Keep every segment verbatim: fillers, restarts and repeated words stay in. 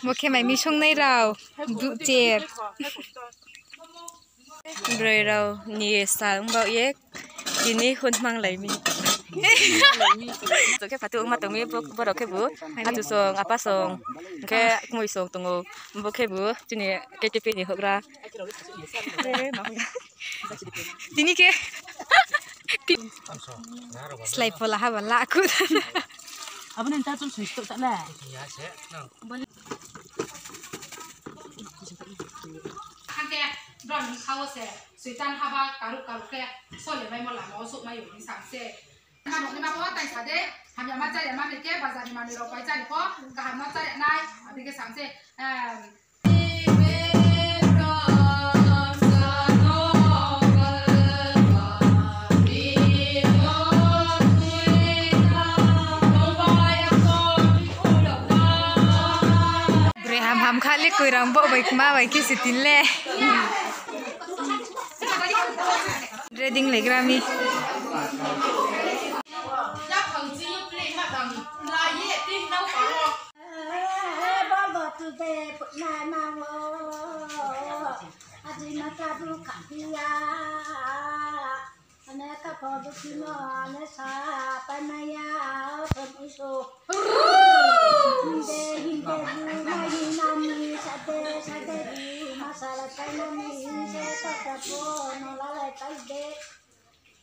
Bo khe mai mi songnai rao, duh cher. Broi rao ni sal ong baoh ye, tini hun manglai mi. To khe patu ongma tong mi, bo-, borao khebu, atu song, apa song, khe kmoi song tong ou, bo khebu, chini K T P ni houhgra. Tini khe slái phola haba la khu. Abo ni ta chung soi sto ta le. Hangke brao ni kha wo se soitan haba karuk karuk khe sole maimo lama wo souhmai ou hing sa se. Mano ni ma pho tai sa de, hamya ma chári ma ni khe bazar ni manoi rao pai chári pho, kaham no chári nai, abo khe sa se. Bre ham ham kha le koirang bo bai kma bai khe se tin le. Reading le gra mi. Baba today putna na wo, aji ma ka du ka pia, ane ka pho du ki no, ane sa pa na ya, o thon iso. Hinde, hinde, du, na, hi, na, mi, sa, de, sa, de, du, ma, sa, la, pa, na, mi, sa, ta, ta, po, no, la, la, pa, de.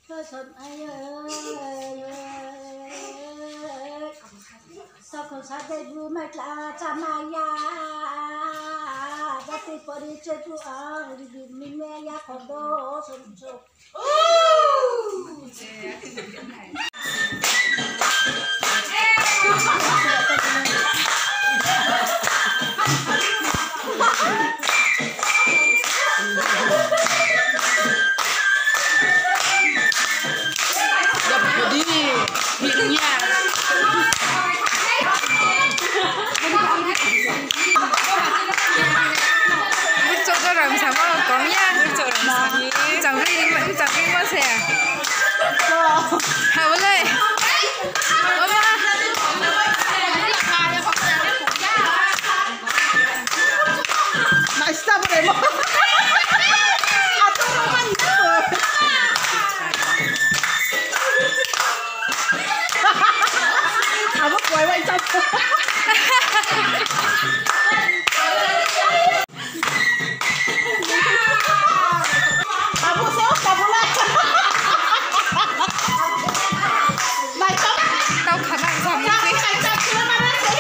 Sosom ayo, sokho sade bu mai tla cha maya, jati pori che bu ang, ribi mime ya khodo som som. Bchok rao rang samo kong ya. Bchok rang samo. Bchok rang samo se. Habo le. Mama. Naista bo remo. Ato rao man. Abo kuai wai cham. Abo se o tabula. Nai cham. Tau khana samung se.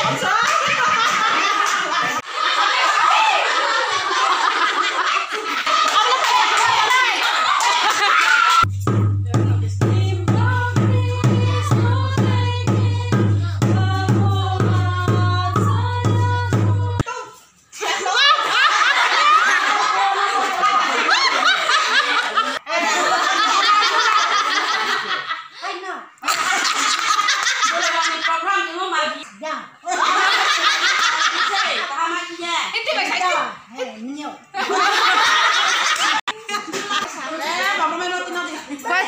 What?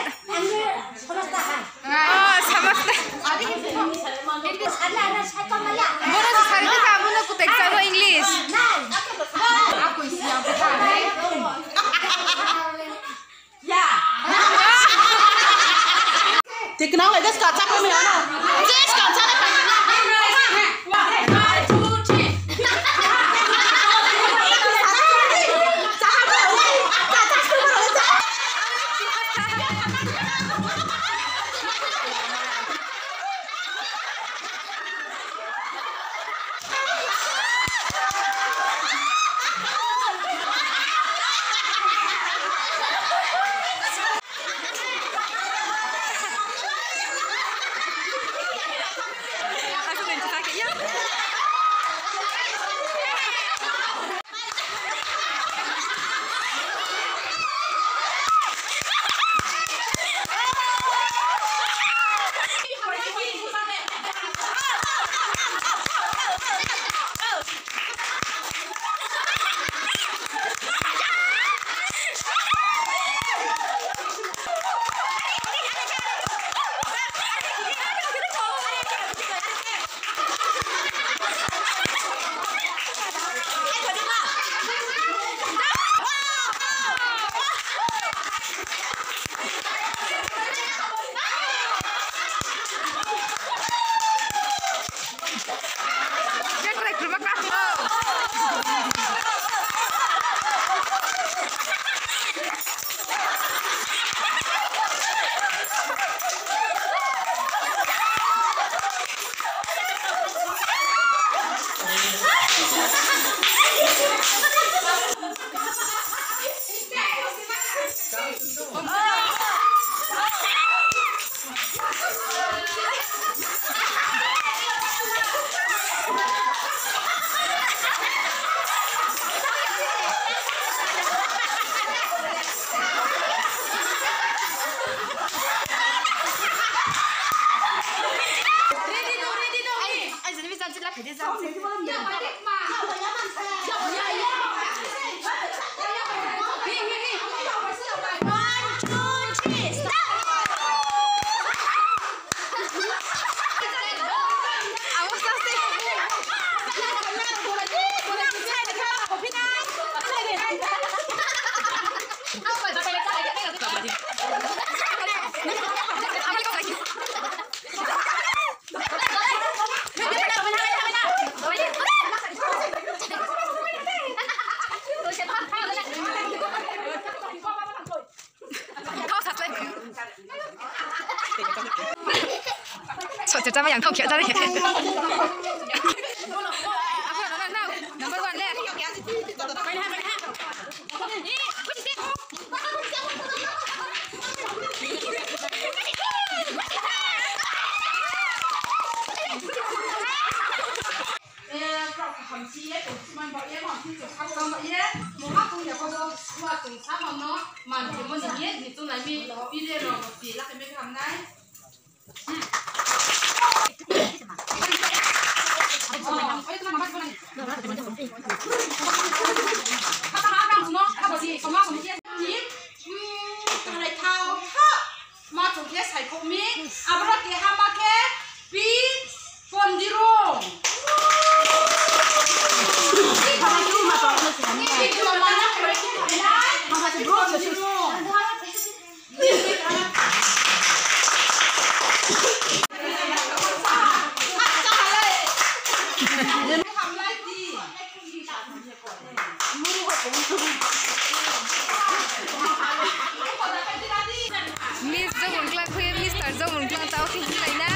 Oh, samasta. Bono se sari kha, bono kutai kchamo English. Tikna lai des ka chak ni ano. Des ka chak. Soh, chama yang thong kia tadi. Number one le. Eh, kau kaham si ye, tong si man ba ye, ma si tong sa ba ye, mo ha tong ya ko bo, wa tong sa ma no, man ke mo ni ye, ni tong nai mi, pi le ro, pi la ke me kaham nai. Ma chung khe saikhouh mi, aboro keha ma khe Pi Pondirung. Pi Pondirung. Miss Jomon Klang khui, Mister Jomon Klang tao khe hinglai nai.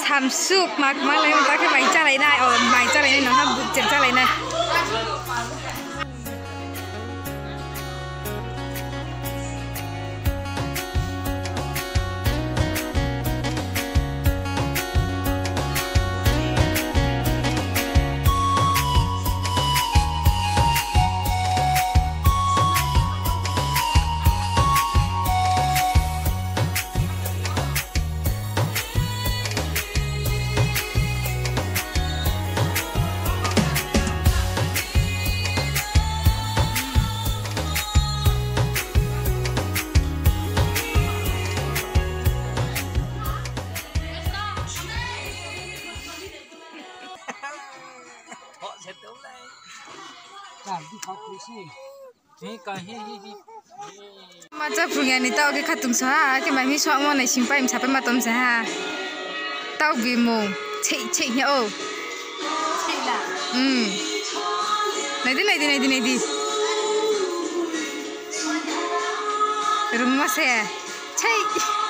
Samsu kma kma lai ta khe mai chálai nai, o mai chálai nai, nang ha bukcher chálai nai. Ma cha phrung ya ni taoh khe khatung sa ha, khe mai mi somo nai sing pai msa pai ma tom sa ha. Taoh bi mung, chei, chei hing ya o. Hmm. Nai di, nai di, nai di, nai di. Rung ma se. Chei.